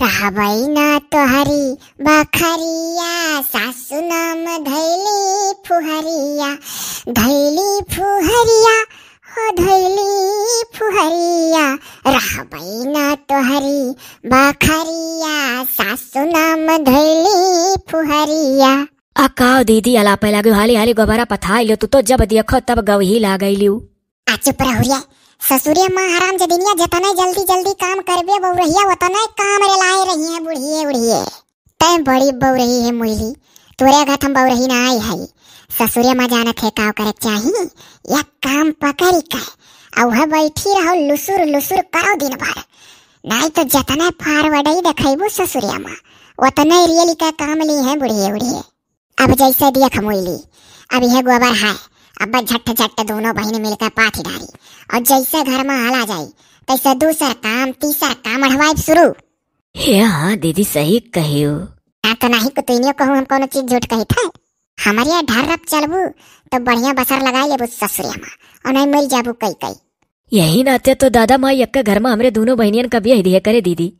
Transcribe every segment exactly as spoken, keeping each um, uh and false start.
रहबई ना तोहरी बखरिया, सासु नाम धैली फुहरिया, धैली फुहरिया, हो धैली फुहरिया, रहबई ना तोहरी बखरिया, सासु नाम धैली फुहरिया। आ काव दीदी, अलापे लागू, हाली हाली गोबरा पथाई लो, तू तो जब देखो तब गवही लागैलियो। आ चुप रहुरिया, ससुरे माँ हराम जदिनिया, जतने जल्दी जल्दी काम करबे बउरहिया, ओतने काम रे लाए रही है बुढ़िए उढ़िए। तैं बड़ी बउरही है मुइली, तोरे घत हम बउरही ना आई है। ससुरे माँ जानत है काव करे के चाही, या काम पकड़ी के, आ वह बैठी रहो लुसुर लुसुर करो दिन भर, नाई तो जतने फारवडई देखैबू ससुरे माँ, ओतने रियली का काम ली है बुढ़िए उढ़िए। अब जैसे देख मुइली, अब यह गोबर है, अब झट झट दोनों बहिन मिलकर पाथी डारी, और जैसे घर में हला जाई, तैसे दूसर काम, तीसर काम अढ़वाइब शुरू। हे हाँ दीदी, सही कहियो। ना तो नाही कुतुइनियो कहूँ हम कोनो चीज झूठ कही थे। हमारे यहाँ ढर्रप चलबू, तो बढ़िया बसर लगाई लेबू ससुरे माँ, और नहीं मर जाबू कई कई। यही नाते तो दादा माई यक्का घर में हमरे दोनों बहिनियन का बियाह दिया करे दीदी।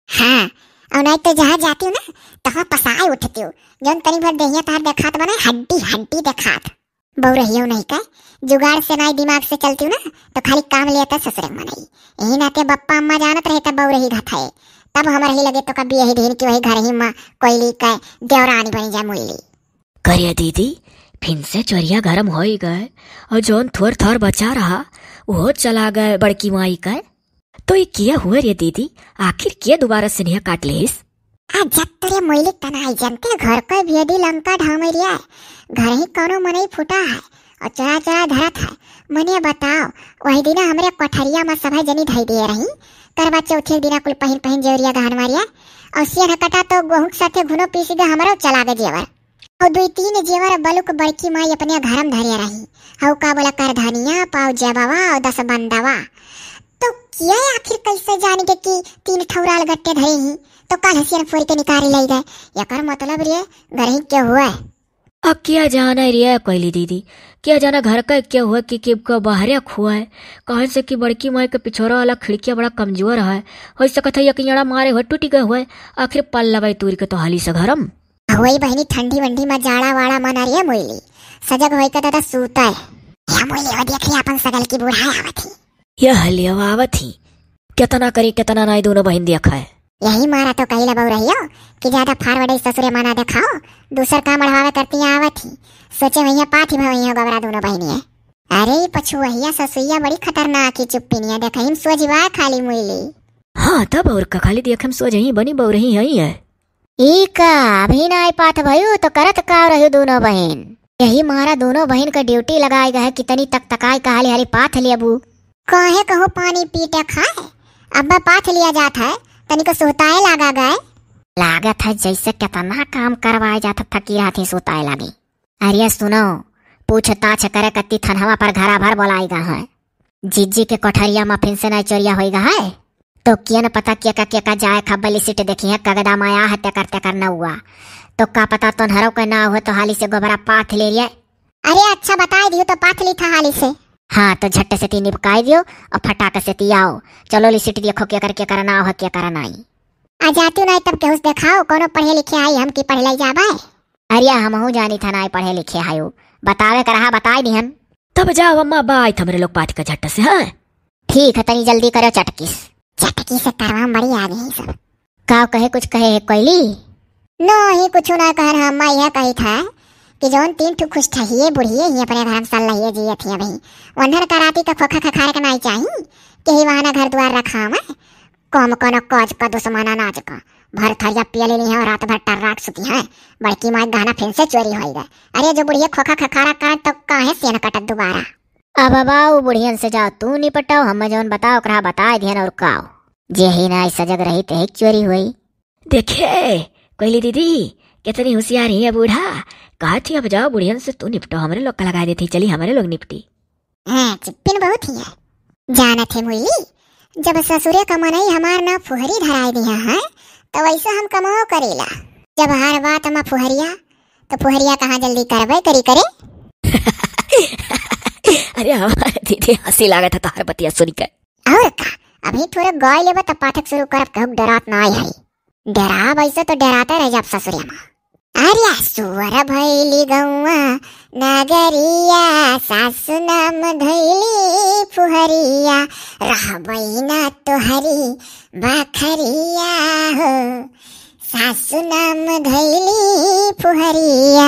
हाँ, और नहीं तो जहाँ जाती हूँ ना, तहाँ पसाए उठती हूँ। जौन तनी भर देहिया तहार देखात बने, हड्डी हड्डी देखात। बउरहियो नहीं का, जुगाड़ से नहीं दिमाग से चलती हूँ ना, तो खाली काम लिया था ससुरे मनई। यही नाते बप्पा अम्मा जानत रहे तब बउरही घत है, तब हमर ही लगे तो कभी यही दिन की वही घर ही माँ कोयली का देवरानी बनी जाए मुइली। करिया दीदी, फिन से चोरिया गरम होई गए, और जौन थोर थोर बचा रहा, वो चला गए बड़की माई का। तो ये किया हुआ रे दीदी, आखिर किया दोबारा सिन्हिया काट लेस? आ जब तोरे मोइली तनाई जनते घर का भेदी लंका ढामे रिया, घर ही कौनो मनई फूटा है और चोरा चोरा धरत है। मने बताओ, वही दिना हमरे कोठरिया में सभे जनी धई दिए रही, करवा चौथी दिना कुल पहिन पहिन जेवरिया गहन मारिया, और सियन कटा तो गोहूं के साथे घुनो पीस दे हमरो चला गए जेवर। और दुई तीन जेवर बलुक बड़की माई अपने घरम धरे रही। हऊ का बोला, करधनिया, पाव जेबवा और दस बंदवा। तो किया आखिर कैसे जान के कि तीन ठौराल गट्टे धरे ही? तो काल हसियन फोड़ के निकाली लई गए। एकर मतलब रे, घर ही के हुए। अब क्या जाना रे कोयली दीदी, क्या जाना घर का क्या हुआ कि, कि को बाहरे खुआ है। कहे से कि बड़की माई के पिछोरा वाला खिड़किया बड़ा कमजोर है, हो सकत है एक जड़ा मारे हुए टूट गए हुए। आखिर पल लबाई तूर के तो हाली से घरम। होई बहिनी, ठंडी वंडी में जाड़ा वाड़ा मन अरिया मोइली, सजग होई के दादा सूता है। या मोइली, वो देख रही अपन सगल की बूढ़ा आवत ही। यह लियो आवत ही, कितना करी कितना नाई दोनों बहिन देखा है। यही मारा तो कही लबऊ रहियो कि ज्यादा फारवर्ड ससुरे माना देखाओ, दूसर काम अढ़ावे करती आवत ही। सोचे वही पाथी भवैया गोबरा दोनों बहिनिया। अरे ई पछुआहिया ससुइया बड़ी खतरनाक ही चुप्पिनिया, देखहिम सोझिवा खाली मुइली। हाँ तब और का, खाली देखम सोझही बनी बउरही हई है। ई का, अभी ना आई पाथ भयू तो करत का रही दोनों बहिन? यही मारा दोनों बहिन का ड्यूटी लगाए गए, कितनी तक तकाई कहाली हरी पाथ लेबू। काहे कहूँ पानी पीटे खाए, अब पाथ लिया जात है, तनिको सुहताए लागा गए। लागत है जैसे कितना काम करवाए जात, थकी रहती सुहताए लागी। अरे सुनो, पूछताछ करे कत्ती थनहवा पर घरा भर बोलाई गा है। जिज्जी के कोठरिया में फिन से नहीं चोरिया होई गा है, तो किया न पता किया का, किया का जाए खब्बली सीट देखी है, कगदा माया है तेकर तेकर न हुआ। तो का पता तोन्हरो के ना हुए तो हाली से गोबरा पाथ ले लिए। अरे अच्छा बताए दियो तो पाथ ली था हाली से। हाँ तो झट से ती निपकाई दियो और फटाक से ती आओ। चलो ली सीट देखो के कर, के कर ना हो, के कर नाई। आ जाती नहीं तब केहू से देखाओ, कोनो पढ़े लिखे आई हम की पढ़ लाई जाबे। अरे हमहू जानी था नाई पढ़े लिखे हायो, बतावे का रहा बताई दिहन। तब जाओ अम्मा, बाई हमरे लोग पाठ का झट से, हाँ। ठीक है, तनी जल्दी करो चटकिस। चटकी से करवा बड़ी आ गई सब। का कहे, कुछ कहे है कोयली? नो ही कुछ ना कहन, हम अम्मा यह कही था कि जौन तीन ठो खुश ठहिए बुढ़िए ही अपने घर में सल रहिए जिए थी अभी, वंधर का राती का खोखा खखारे का नाई चाही कि ही वहाना घर द्वार रखा में कम कोनो कौज का दुश्मन अनाज का। भर थरिया पिए लेनी है और रात भर टर्राट सुती है। बड़की माई गहना फिन से चोरी होई गए। अरे जो बुढ़िया खोखा खखारा करत तो काहे सेन कटत दोबारा। अब बाबा उ बुढ़ियन से जाओ तू निपटाओ, हम जौन बताओ ओकरा बताए दिहन और काओ। जे ही ना सजग रही ते ही चोरी हुई। देखे कोयली दीदी, कितनी होशियार ही है बूढ़ा। कहा थी अब जाओ बुढ़ियन से तू निपटाओ, हमरे लोग का लगा देती, चली हमरे लोग निपटी। हाँ, चिप्पिन बहुत ही है। जानत है मुइली, जब ससुरे का मनई हमार ना फुहरी धराए दिया है, तो वैसे हम कमाओ करेला। जब हर बात में फुहरिया, तो फुहरिया कहाँ जल्दी करबे करी करे। अरे हमारे दीदी, हंसी लागत है तोहर बतिया सुन के। और का, अभी थोड़ा गाय लेबे तो पाठक शुरू करब, कहूँ डरात ना आए है। डेराब ऐसे तो डेराते रह जाब ससुरे मा। अरे सुअर भैली गौआ नगरिया, सासु नाम धैली फुहरिया, रहबै ना तोहरी बखरिया हो, सासु नाम धैली फुहरिया।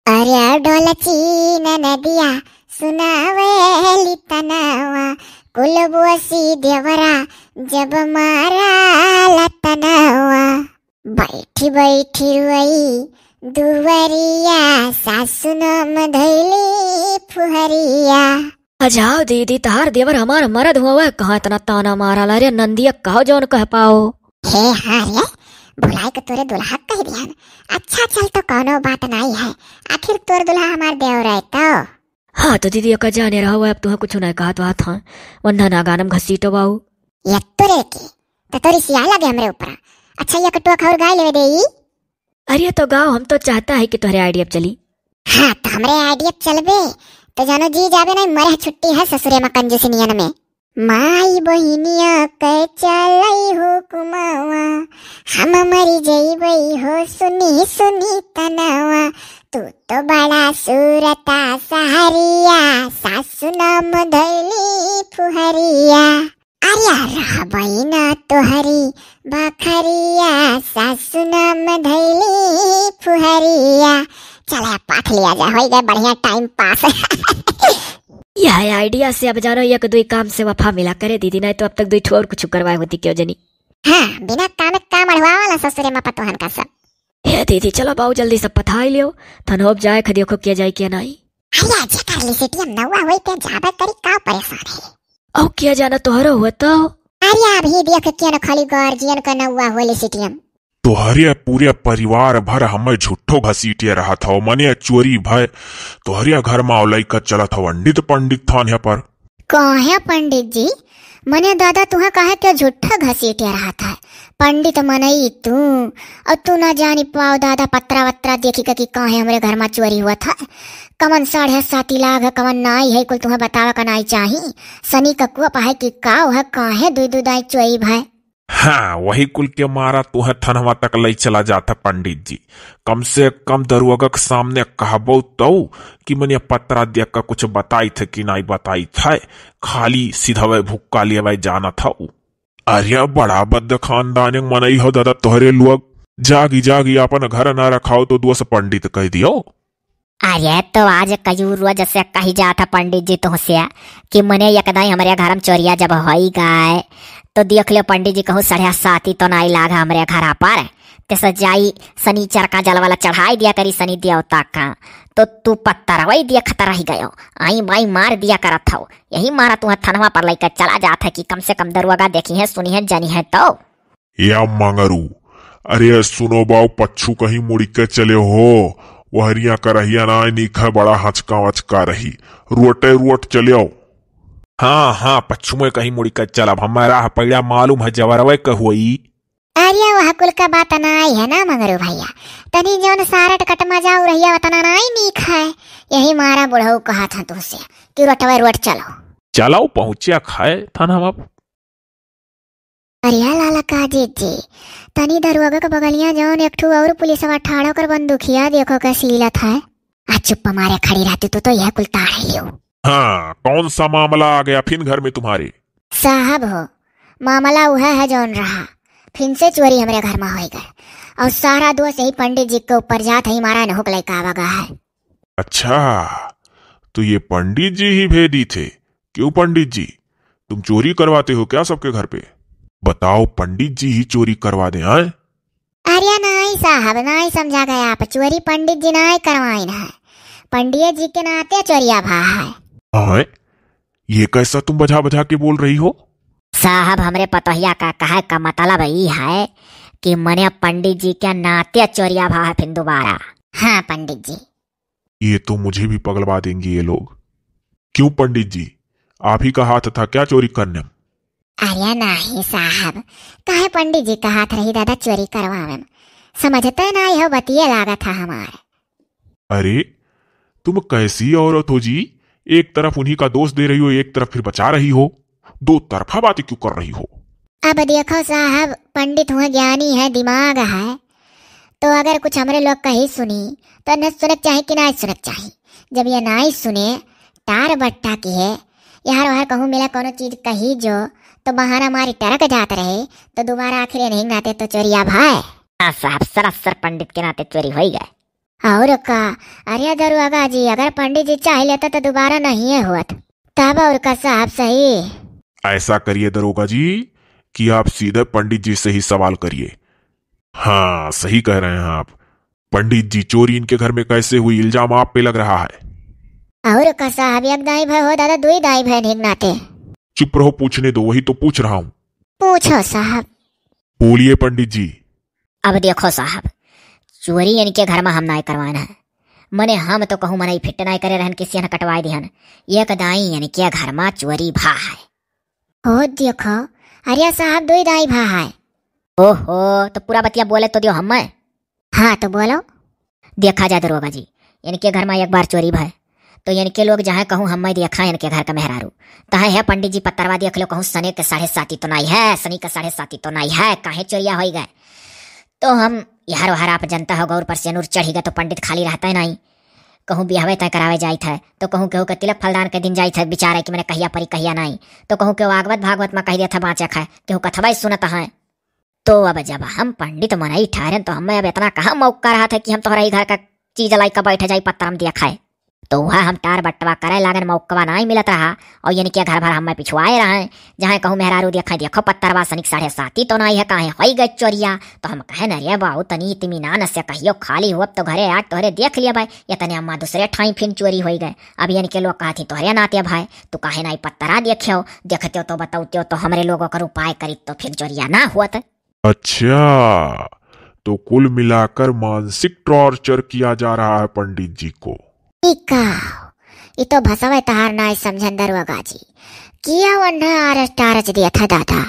अरे डोलची ननदिया सुनावेली तनवा, कुलबोसी देवरा जब मारा लतनवा। बैठी बैठी रोई दुवरिया, सासु नाम धैली फुहरिया। अजाओ दीदी, तहार देवर हमार मरद हुआ, वह कहाँ इतना ताना मारा ला रे नंदिया, कहो जौन कह पाओ। हे हाँ रे, भुलाए के तोरे दुल्हा कह दिहन। अच्छा चल, तो कौनो बात नाई है, आखिर तोर दुल्हा हमार देवर है तो। हाँ तो दीदी, का जाने रहो, अब तुहे कुछ नहीं कहत बात हाँ, वन्ना ना गानम घसीटो बाऊ। ये तोरे के, तो तोरी सिया लगे हमरे ऊपर। अच्छा, ये कटुआ खौर गाय लेवे दे ई। अरे तो गाओ, हम तो चाहता है कि तोहरे आइडिया पे चली। हाँ, तो हमरे आइडिया पे चलबे, तो जानो जी जाबे नहीं, मरे छुट्टी है ससुरे में कंजूसी नियन में। माई बहिनिया के चलई हुकुमवा, हम मरी जइबई हो सुनी सुनी तनवा। तू तो बड़ा सूरता सहरिया, सासु नाम धैली फुहरिया। अरे रहबई ना तोहरी बखरिया, सासु नाम धैली फुहरिया। चला पाथ लिया जा, होई गए बढ़िया टाइम पास। यह आइडिया से अब जानो एक दुई काम से वफा मिला करे दीदी, नहीं तो अब तक दुई ठो और कुछ करवाए होती क्यों जनी। हाँ, बिना काम काम अढ़वा वाला ससुरे में पतोहन का सब। हे दीदी, चलो बाऊ जल्दी सब पथाई लियो, थनोब जाए खदियो को किया जाए किया नहीं। अरे जे कर ली सिटियम नौवा होई ते जाबे करी, का परेशान है? औ किया जाना तोहरो हुआ तो। अरे अभी देख के न खाली गार्जियन का नौवा होले सिटियम। तोहरे पूरे परिवार भर हमें झूठो घसीटिया रहत हौ, मने चोरी भय तोहरे घर में लइका चलत हौ, पंडित पंडित थान है पर। काहे पंडित जी, मने दादा तुहे काहे के झूठा घसीटिया रहत है? पंडित मनई तू, और तू ना जानी पाओ दादा पत्रा वत्रा देखी के कि काहे हमरे घर में चोरी हुवत है। कवन साढ़े साती लाग है, कवन नाई है, कुल तुहे बतावे का नाई चाही। सनी का कोप है कि का है, काहे दुई दुई दाई चोरी भय? हाँ, वही कुल के मारा तुहे थनवा तक लई चला जात है पंडित जी। कम से कम दरुअगा के सामने कहबो तौ कि मने पत्रा देख के कुछ बताइत है कि नाई बताइत है, खाली सिधवे भुक्का लेवे जानत हौ। अरे बड़ा बद खानदान के मनई हो दादा तोहरे लोग। जागी जागी आपन घर ना रखाओ तो दोष पंडित कह दियो। अरे तो आज कयू रोज से कही जात है पंडित जी तुहसे कि मने एक दाई हमरे घर में चोरिया जब होई गए तो देख लियो पंडित जी कहूँ साढ़े साती तो नाई लाग हमरे घरा पर। ते से जाई सनीचर का जल वाला चढ़ाई दिया करी सनी देवता का, तो तू पत्तरवई देखत रह गयो, आई बाई मार दिया करत हौ। यही मारा तुहे थनवा पर लइके चला जात है कि कम से कम दरुअगा देखी है, सुनी है, जनी है तो। या मंगरू, अरे सुनो बाऊ, पच्छू कहीं मुड़ी के चले हो, वहरिया करहिया ना निक है, बड़ा हचका वचका रही, रोटे रोट चले हो। हाँ हाँ, पच्छू में कहीं मुड़ी के चलब, हमें राह पैड़ा मालूम है, जवरवे के होई। अरे वह कुल का बात नाई है ना मंगरू भैया, तनी जौन सारट कट मजा उरहिया उतना नाई नीक है। यही मारा बुढ़ऊ कहा था तुझसे कि रोटवे रोट चलो। चलो पहुँचिया खाए थाना बाप। अरे लाला का जीत जी, तनी दरुआगा के बगलिया जौन एक ठू और पुलिसवा ठाड़ो कर बंदूकिया देखो के सीलत है। आ चुप मारे खड़ी रहती तू तो यह कुल ताड़ है लियो। हाँ, कौन सा मामला आ गया फिन घर में तुम्हारे? साहब हो, मामला उहै है जौन रहा, फिन से चोरी हमरे घर में होई गए, और सारा दोष यही पंडित जी के ऊपर जात है, मारा नहुक लइका आवा गा है। अच्छा, तो ये पंडित जी ही भेदी थे? क्यों पंडित जी, तुम चोरी करवाते हो क्या सबके घर पे? बताओ, पंडित जी ही चोरी करवा दे, हैं? अरे नाई साहब, नाई समझा गया आप, चोरी पंडित जी नाई करवाइन है, पंडित जी के नाते चोरिया भा है। हैं? ये कैसा तुम बझा बझा के बोल रही हो? साहब, हमरे पतोहिया का कहे का मतलब ई है कि मने पंडित जी के नाते चोरिया भा है फिन दोबारा। हाँ पंडित जी। ये तो मुझे भी पगलवा देंगे ये लोग। क्यों पंडित जी, आप ही का हाथ था क्या चोरी करने में? अरे नाहीं साहब, काहे पंडित जी का हाथ रही दादा चोरी करवावे में? समझते नाई हो, बतिये लागत है हमार। अरे, तुम कैसी औरत हो जी, एक तरफ उन्हीं का दोष दे रही हो, एक तरफ फिर बचा रही हो, दो तरफा बातें क्यों कर रही हो? अब देखो साहब, पंडित हुए, ज्ञानी है, दिमाग है, तो अगर कुछ हमरे लोग कही सुनी, तो न सुनक चाही कि ना सुनक चाही। जब ये नाई सुने, टार बट्टा की है, यार वार कहूँ मिला कोनो चीज कही जो, तो बहाना मारी टरक जात रहे, तो दोबारा आखिर ये नहीं नाते तो चोरिया भाई। हाँ साहब, सरासर पंडित के नाते चोरी होई गए। और का? अरे दरोगा जी, अगर पंडित जी चाह लेता तो दोबारा नहीं होत। तब और का साहब, सही? ऐसा करिए दरोगा जी कि आप सीधे पंडित जी से ही सवाल करिए। हाँ, सही कह रहे हैं आप। पंडित जी, चोरी इनके घर में कैसे हुई? इल्जाम आप पे लग रहा है। और का साहब, एक दाई भय हो दादा, दुई दाई भय नहीं नाते। चुप रहो, पूछने दो, वही तो पूछ रहा हूँ। पूछो साहब। बोलिए पंडित जी। अब देखो साहब, चोरी इनके घर में हम नाई करवान है। मने हम तो कहूँ मनई फिट नाई करे रहन, किसी ने कटवाए दिहन। एक दाई इनके घर में चोरी भा है। हो देखो, अरे साहब, दुई दाई भा है। ओहो, तो पूरा बतिया बोले तो दियो हमें। हाँ, तो बोलो। देखा जाए दरोगा जी, इनके घर में एक बार चोरी भय, तो इनके लोग जहाँ कहूँ हमें देखा इनके घर का मेहरारू, तहाँ है पंडित जी पत्तरवा देख लो, कहूँ सने के साढ़े साती तो नाई है, सनी के साढ़े साती तो नाई है, काहे चोरिया होई गए। तो हम यार वार आप जनता हो, गौर पर सेनुर चढ़ी गए तो पंडित खाली रहता है नाई। कहूँ बियाहवे तय करावे जाइत है, तो कहूँ केहू के तिलक फलदान के दिन जाइत है, विचारे कि मैंने कहिया परी कहिया नाई, तो कहूँ केहू आगवत भागवत में कह देत है बाँचे खाए, केहू कथवा ही सुनत है। तो अब जब हम पंडित मनई ठहरन, तो हमें अब इतना कहाँ मौका रहा था कि हम तोहरा ही घर का चीज लाई का बैठ जाई पत्तरम दिया खाए। तो वह हम टार बट्टवा करे लागन, मौकवा नाई मिलत रहा, और इनके घर भर हमें पिछुआए रहे। जहाँ कहूँ मेहरारू देखे, देखो पत्तरवा सनिक साढ़े साती तो नाई है, काहे होई गए चोरिया। तो हम कहे न रे बाऊ, तनी इत्मीनान से कहियो खाली हो, अब तो घरे आज तोहरे देख लिया भाई, ये तने अम्मा दूसरे ठाई फिन चोरी होई गए। अब इनके लोग कहती तोहरे नाते भाई, तू काहे नाई पत्तरा देखे हो, देखते हो तो बतौते हो, तो हमरे लोगों का उपाय करी तो फिर चोरिया ना होत। अच्छा, तो कुल मिलाकर मानसिक टॉर्चर किया जा रहा है पंडित जी को। ई का? ई तो भसवे तहार नाई समझन दरुआगा जी। किया वन्ना आरस टारस दिया था दादा?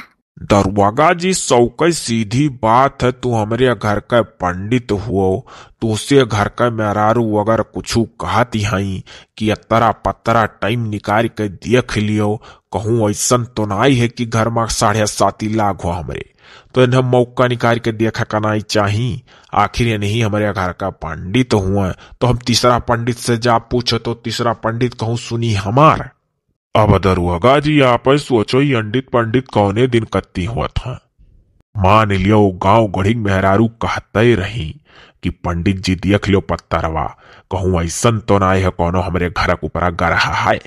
दरुआगा जी, सौकई सीधी बात है, तू हमरे घर का पंडित हुओ, तू उसे घर का मेहरारू अगर कुछु कहती हई कि अतरा पतरा टाइम निकाल के देख लियो, कहूँ ऐसन तो नाई है कि घर में साढ़े साती लाग हो हमरे, तो इन्हें मौका निकाल के देखा का नाई चाही। आखिर ये नहीं हमरे घर का पंडित हुए, तो हम तीसरा पंडित से जा पूछो तो तीसरा पंडित कहूँ सुनी हमार। अब दरुआगा जी, आप सोचो, ये अंडित पंडित कौने दिन कत्ती हुआ था। मान लियो, गांव गढ़ी मेहरारू कहते रही कि पंडित जी देख लियो पत्तरवा, कहूँ ऐसन तो नाई है कोनो हमरे घर के ऊपरा गरहा है।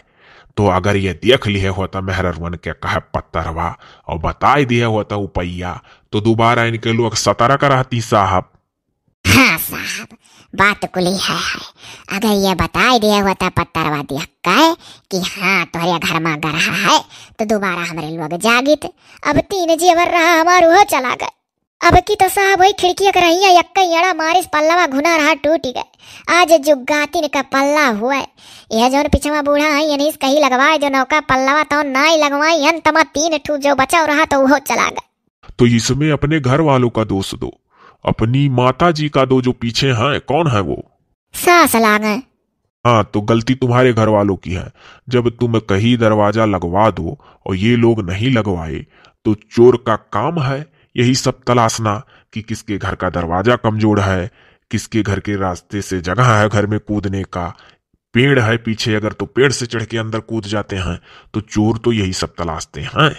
तो अगर ये देख लिहे होता मेहररुअन के कहे पत्तरवा और बताई दिहे होता उपैया, तो दोबारा इनके लोग सतर्क रहती साहब। हाँ साहब, बात कुली है, है। अगर ये बताई दिहे होता पत्तरवा देख के कि हाँ, तोहरे घर में गरहा है, तो दोबारा हमरे लोग जागित। अब तीन जेवर रहा हमार, उहो चला गए। अब की तो साहब वही खिड़की के रहिया यक्का एड़ा मारिस, पल्लवा घुना रहा टूट गए। आज जुगातिन का पल्ला हुए। यह जौन पिछवा बूढ़ा है, यनीस कही लगवाए जो नौका पल्लवा, तो नाई लगवाई, अंत में तीन ठू जो बचाव रहा तो उहो चला गए। तो इसमें अपने घर वालों का दोष दो, अपनी माता जी का दो जो पीछे हैं। कौन है वो? सास लागे। हाँ, तो गलती तुम्हारे घर वालों की है। जब तुम कही दरवाजा लगवा दो और ये लोग नहीं लगवाए, तो चोर का काम है यही सब तलाशना कि किसके घर का दरवाजा कमजोर है, किसके घर के रास्ते से जगह है घर में कूदने का, पेड़ है पीछे, अगर तो पेड़ से चढ़ के अंदर कूद जाते हैं, तो चोर तो यही सब तलाशते हैं।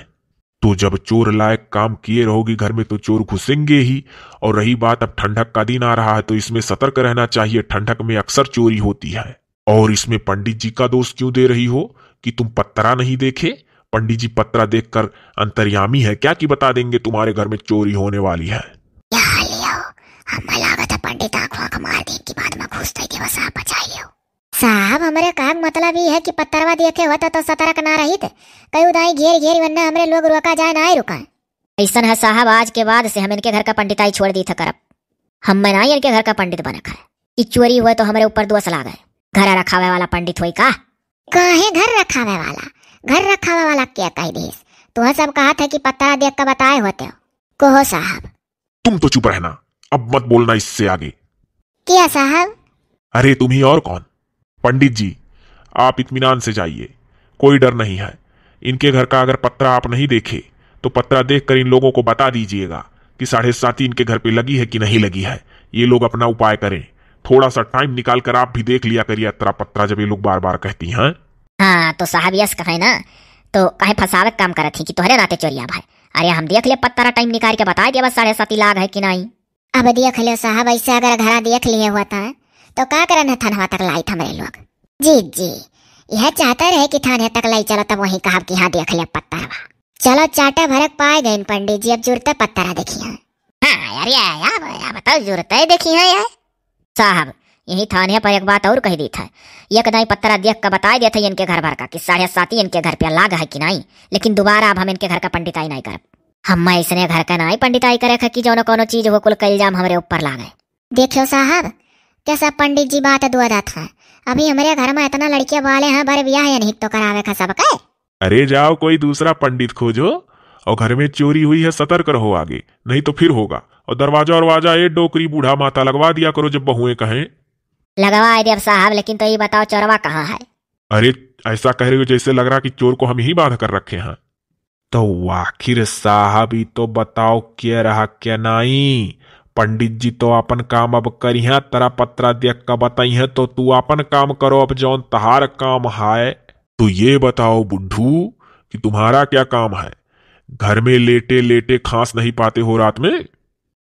तो जब चोर लायक काम किए रहोगी घर में, तो चोर घुसेंगे ही। और रही बात, अब ठंडक का दिन आ रहा है, तो इसमें सतर्क रहना चाहिए। ठंडक में अक्सर चोरी होती है। और इसमें पंडित जी का दोष क्यों दे रही हो कि तुम पत्रा नहीं देखे? पंडित जी पत्रा देखकर अंतर्यामी है क्या कि बता देंगे तुम्हारे घर में चोरी होने वाली है? यहाँ लियो, हमें लागत है पंडित आँख वाँख मार दें कि बाद में घुसते देवा साहब बचाई लियो। साहब, हमरे कहे के मतलब ई है कि पत्तरवा देखे होता तो सतर्क ना रहित। कई उदाई घेर घेर वन्ने हमरे लोग रोका जाए ना आए रुका। ऐसन है साहब, आज के बाद से हम इनके घर का पंडिताई छोड़ दी था करब। हम मैं ना इनके घर का पंडित बनक है। ई चोरी हुए तो हमरे ऊपर दोष लागे। घर रखावे वाला पंडित होई का? काहे घर रखावे वाला? घर रखावे वाला क्या कह दिस? तुह सब कहा था कि पत्तरा देख के बताए होते हो। कहो साहब। तुम तो चुप रहना, अब मत बोलना इससे आगे। क्या साहब? अरे तुम ही और कौन? पंडित जी, आप इत्मीनान से जाइए, कोई डर नहीं है। इनके घर का अगर पत्रा आप नहीं देखे, तो पत्रा देख कर इन लोगों को बता दीजिएगा कि साढ़े साती इनके घर पे लगी है कि नहीं लगी है। ये लोग अपना उपाय करें। थोड़ा सा टाइम निकाल कर आप भी देख लिया करिए अतरा पत्रा, जब ये लोग बार बार कहती हैं। हाँ, तो साहब यस कहे ना, तो काहे फंसावे के काम करत ही कि तोहरे नाते चोरिया भाई। अरे हम देख ले पत्रा, टाइम निकाल के बताइ दिया बस साढ़े साती लाग है कि नहीं। अब देख लो साहब, ऐसे अगर घरा देख लिए हुआ था तो का करन है थानवा तक लाइत हमरे लोग। जी जी, यह चाहता रहे कि थाने तक लाई चलो, तब वहीं कहब कि हाँ देख ले पत्तरवा। चलो चाटा भरक पाए गए पंडित जी, अब जुरते पत्तरा देखिए। हाँ यार, या, या, या बताओ जुरते देखी है यार। साहब, यही थाने पर एक बात और कह दी था। एक दाई पत्तरा देख के बताए देते इनके घर भर का कि साढ़े साती इनके घर पे लाग है कि नहीं, लेकिन दोबारा अब हम इनके घर का पंडिताई नहीं करब। हम ऐसने घर का नहीं पंडिताई करे खा कि जौनो कौनो चीज हो कुल का इल्जाम हमरे ऊपर लागे। देखियो साहब, क्या सब पंडित जी बात दुआ दात हैं। अभी हमरे घर में इतना लड़कियां वाले हैं, बर ब्याह या नहीं तो करावे खा सबके। अरे जाओ कोई दूसरा पंडित खोजो और घर में चोरी हुई है सतर्क रहो आगे, नहीं तो फिर होगा। और दरवाजा और वाजा ए डोकरी बूढ़ा माता लगवा दिया करो जब बहुएं कहें। लगवा देब साहब, लेकिन तो ये बताओ चोरवा कहाँ है? अरे ऐसा कह रहे हो जैसे लग रहा कि चोर को हम ही बांध कर रखे हैं। तो आखिर साहब ई तो बताओ के रहा के नाई? पंडित जी तो आपन काम अब करिहा, तरा पत्रा देख के बताइहे तो तू आपन काम करो, अब जौन तहार काम है। तो ये बताओ बुढ़ू कि तुम्हारा क्या काम है? घर में लेटे लेटे खांस नहीं पाते हो रात में?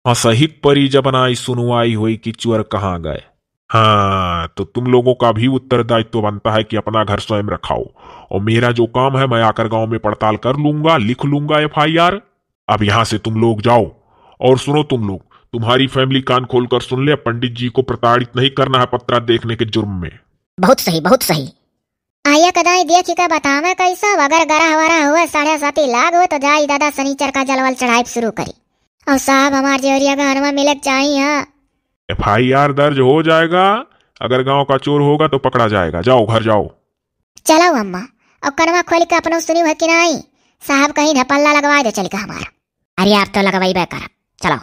हंसहिक परी जब नाई सुनवाई हुई कि चोर कहाँ गए। हाँ, तो तुम लोगों का भी उत्तरदायित्व बनता है कि अपना घर स्वयं रखाओ, और मेरा जो काम है मैं आकर गांव में पड़ताल कर लूंगा, लिख लूंगा एफआईआर। अब यहाँ से तुम लोग जाओ। और सुनो तुम लोग, तुम्हारी फैमिली कान खोल कर सुन ले, पंडित जी को प्रताड़ित नहीं करना है पत्रा देखने के जुर्म में। बहुत सही, बहुत सही। आइए कदाई देखी का बतावे कैसा, अगर गरह वरह हुए, साढ़े साती लाग हुए तो जाई दादा सनीचर का जलवल चढ़ाई शुरू करी। और साहब हमार जेवरिया गहनवा मिले के चाहिए। हाँ, एफआईआर दर्ज हो जाएगा, अगर गांव का चोर होगा तो पकड़ा जाएगा। जाओ घर जाओ। चलो अम्मा, और कनवा खोल के अपनो सुनी है कि नहीं? साहब कहीं न पल्ला लगवा दे चल के हमारा। अरे आप तो लगवाई बे करब, चलो।